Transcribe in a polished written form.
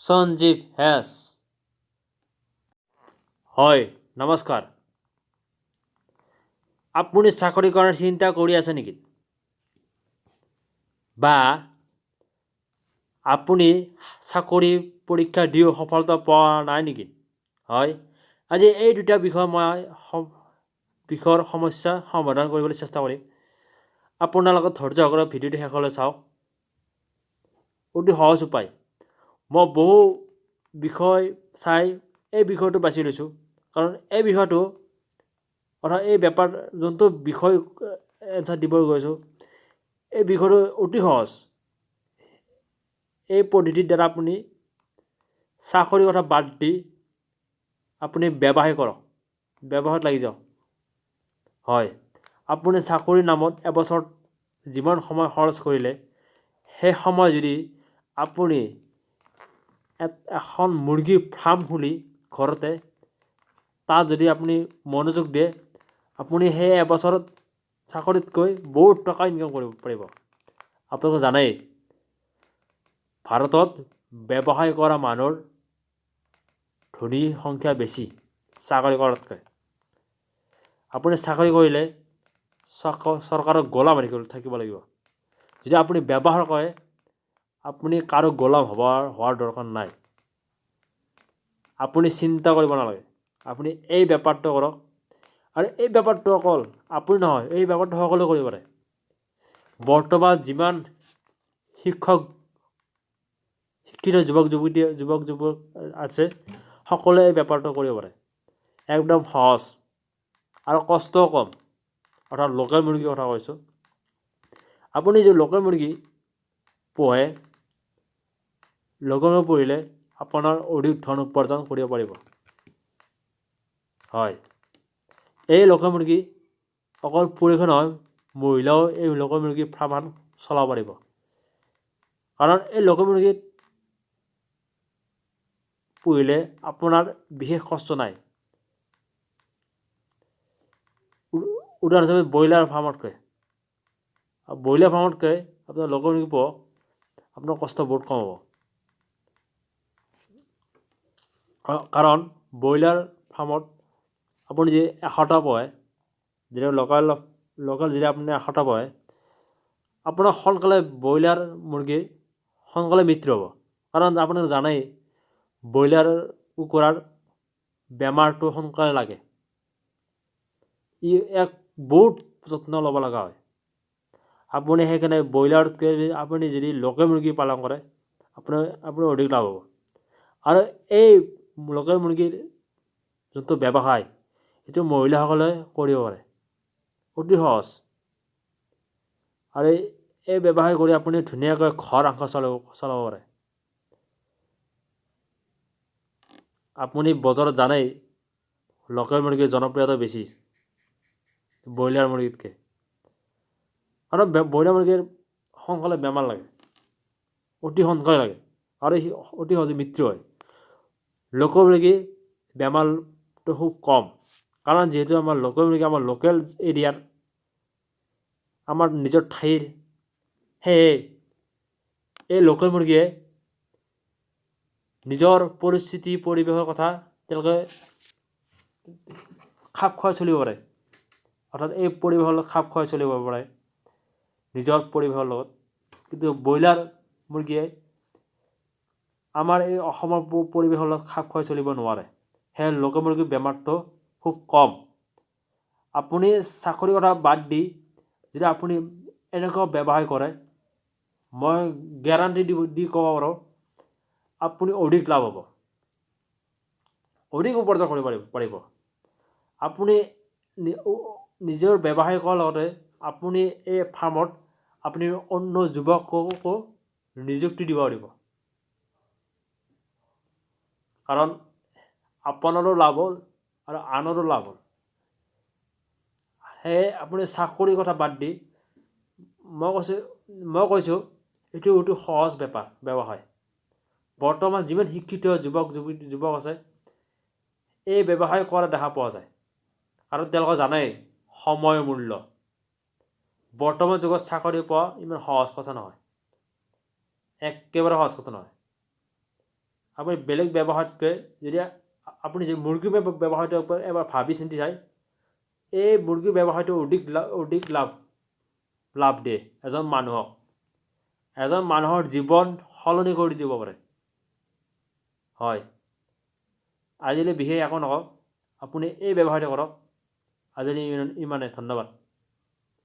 Sanjeev hash. হয়, নমস্কাৰ। আপুনি চাকৰি কৰাৰ চিন্তা কৰি আছে নেকি? বা আপুনি চাকৰি পৰীক্ষা দিও সফলতা পোৱা নাই নেকি? হয়, আজি এই দুটা বিষয় মই বিষয়ৰ সমস্যা সমাধান কৰিবলৈ চেষ্টা কৰিম। আপোনালোকে ধৈৰ্য সহকাৰে ভিডিঅ'টো শেষলৈ চাওক। অতি সহজ উপায়। মই বহু বিষয় চাই এই বিষয়টো বাছি লৈছোঁ, কাৰণ এই বিষয়টো, অৰ্থাৎ এই বেপাৰ যোনটো বিষয় এনচাৰ দিব গৈছোঁ, এই বিষয়টো অতি সহজ। এই পদ্ধতিৰ দ্বাৰা আপুনি চাকৰিৰ কথা বাদ দি আপুনি ব্যৱসায় কৰক, ব্যৱসায়ত লাগি যাওক। হয়, আপুনি চাকৰিৰ নামত এবছৰত যিমান সময় খৰচ কৰিলে, সেই সময় যদি আপুনি এখন মুৰ্গী ফাৰ্ম খুলি ঘৰতে তাত যদি আপুনি মনোযোগ দিয়ে, আপুনি সেই এবছৰত চাকৰিতকৈ বহুত টকা ইনকাম কৰিব পাৰিব। আপোনালোকে জানেই, ভাৰতত ব্যৱসায় কৰা মানুহৰ ধনী সংখ্যা বেছি চাকৰি কৰাতকৈ। আপুনি চাকৰি কৰিলে চৰকাৰক গোলাম হৈ থাকিব লাগিব। যদি আপুনি ব্যৱসায় কৰে, আপুনি কাৰো গোলাম হোৱাৰ দৰকাৰ নাই। আপুনি চিন্তা কৰিব নালাগে। আপুনি এই বেপাৰটো কৰক। আৰু এই বেপাৰটো অকল আপুনি নহয়, এই বেপাৰটো সকলোৱে কৰিব পাৰে। বৰ্তমান যিমান শিক্ষক, শিক্ষিত যুৱক যুৱতী, যুৱক যুৱক আছে, সকলোৱে এই বেপাৰটো কৰিব পাৰে। একদম সহজ আৰু কষ্টও কম। অৰ্থাৎ লোকেল মুৰ্গীৰ কথা কৈছোঁ। আপুনি যদি লোকেল মুৰ্গী পোহে, লোকেল মুৰ্গী পুহিলে আপোনাৰ অধিক ধন উপাৰ্জন কৰিব পাৰিব। হয়, এই লোকেল মুৰ্গী অকল পুৰুষে নহয়, মহিলাও এই লোকেল মুৰ্গী ফাৰ্মখন চলাব পাৰিব। কাৰণ এই লোকেল মুৰ্গীত পুহিলে আপোনাৰ বিশেষ কষ্ট নাই, উদাহৰণ হিচাপে ব্ৰইলাৰ ফাৰ্মতকৈ আপোনাৰ লোকেল মুৰ্গী পোহক, আপোনাৰ কষ্ট বহুত কম হ'ব। কাৰণ ব্ৰইলাৰ ফাৰ্মত আপুনি যদি 100টা পোহে, যেতিয়া লোকেল লোকেল যদি আপুনি 100টা পোহে, আপোনাৰ সোনকালে ব্ৰইলাৰ মুৰ্গীৰ সোনকালে মৃত্যু হ'ব। কাৰণ আপুনি জানেই, ব্ৰইলাৰ কুকুৰাৰ বেমাৰটো সোনকালে লাগে। ই এক বহুত যত্ন ল'ব লগা হয়। আপুনি সেইকাৰণে ব্ৰইলাৰতকৈ আপুনি যদি লোকেল মুৰ্গী পালন কৰে, আপোনাৰ অধিক লাভ হ'ব। আৰু এই লোকেল মুৰ্গীৰ যোনটো ব্যৱসায়, এইটো মহিলাসকলে কৰিব পাৰে, অতি সহজ। আৰু এই ব্যৱসায় কৰি আপুনি ধুনীয়াকৈ ঘৰ সংসাৰ চলাব পাৰে। আপুনি বজাৰত জানেই, লোকেল মুৰ্গীৰ জনপ্ৰিয়তা বেছি ব্ৰইলাৰ মুৰ্গীতকৈ। আৰু ব্ৰইলাৰ মুৰ্গীৰ সোনকালে বেমাৰ লাগে, অতি সোনকালে লাগে আৰু অতি সহজে মৃত্যু হয়। লোকেল মুৰ্গী বেমাৰটো খুব কম, কাৰণ যিহেতু আমাৰ লোকেল মুৰ্গী আমাৰ লোকেল এৰিয়াৰ, আমাৰ নিজৰ ঠাইৰ। সেয়ে এই লোকেল মুৰ্গীয়ে নিজৰ পৰিস্থিতি, পৰিৱেশৰ কথা তেওঁলোকে খাপ খুৱাই চলিব পাৰে। অৰ্থাৎ এই পৰিৱেশৰ লগত খাপ খুৱাই চলিব পাৰে, নিজৰ পৰিৱেশৰ লগত। কিন্তু ব্ৰইলাৰ মুৰ্গীয়ে আমাৰ এই অসমৰ পৰিৱেশৰ লগত খাপ খুৱাই চলিব নোৱাৰে। সেয়ে লোকেল মুৰ্গীৰ বেমাৰটো খুব কম। আপুনি চাকৰি কথা বাদ দি যদি আপুনি এনেকুৱা ব্যৱসায় কৰে, মই গেৰাণ্টি দি ক'ব পাৰোঁ, আপুনি অধিক লাভ হ'ব, অধিক উপাৰ্জন কৰিব পাৰিব। আপুনি নিজৰ ব্যৱসায় কৰাৰ লগতে আপুনি এই ফাৰ্মত আপুনি অন্য যুৱককো নিযুক্তি দিব পাৰিব। কাৰণ আপোনাৰো লাভ হ'ল আৰু আনৰো লাভ হ'ল। সেয়ে আপুনি চাকৰিৰ কথা বাদ দি, মই কৈছোঁ, এইটো অতি সহজ বেপাৰ, ব্যৱসায়। বৰ্তমান যিমান শিক্ষিত যুৱক যুৱতী, যুৱক আছে, এই ব্যৱসায় কৰা দেখা পোৱা যায়। কাৰণ তেওঁলোকে জানেই সময়ৰ মূল্য। বৰ্তমান যুগত চাকৰি পোৱা ইমান সহজ কথা নহয়, একেবাৰে সহজ কথা নহয়। আপুনি বেলেগ ব্যৱসায়তকৈ যদি আপুনি যদি মুৰ্গী ব্যৱসায়টোৰ ওপৰত এবাৰ ভাবি চিন্তি চায়, এই মুৰ্গী ব্যৱসায়টো অধিক অধিক লাভ লাভ দিয়ে এজন মানুহক, এজন মানুহৰ জীৱন সলনি কৰি দিব পাৰে। হয়, আজিলৈ বিশেষ একো নকওঁ, আপুনি এই ব্যৱসায়টো কৰক। আজিলৈ ইমানে, ধন্যবাদ।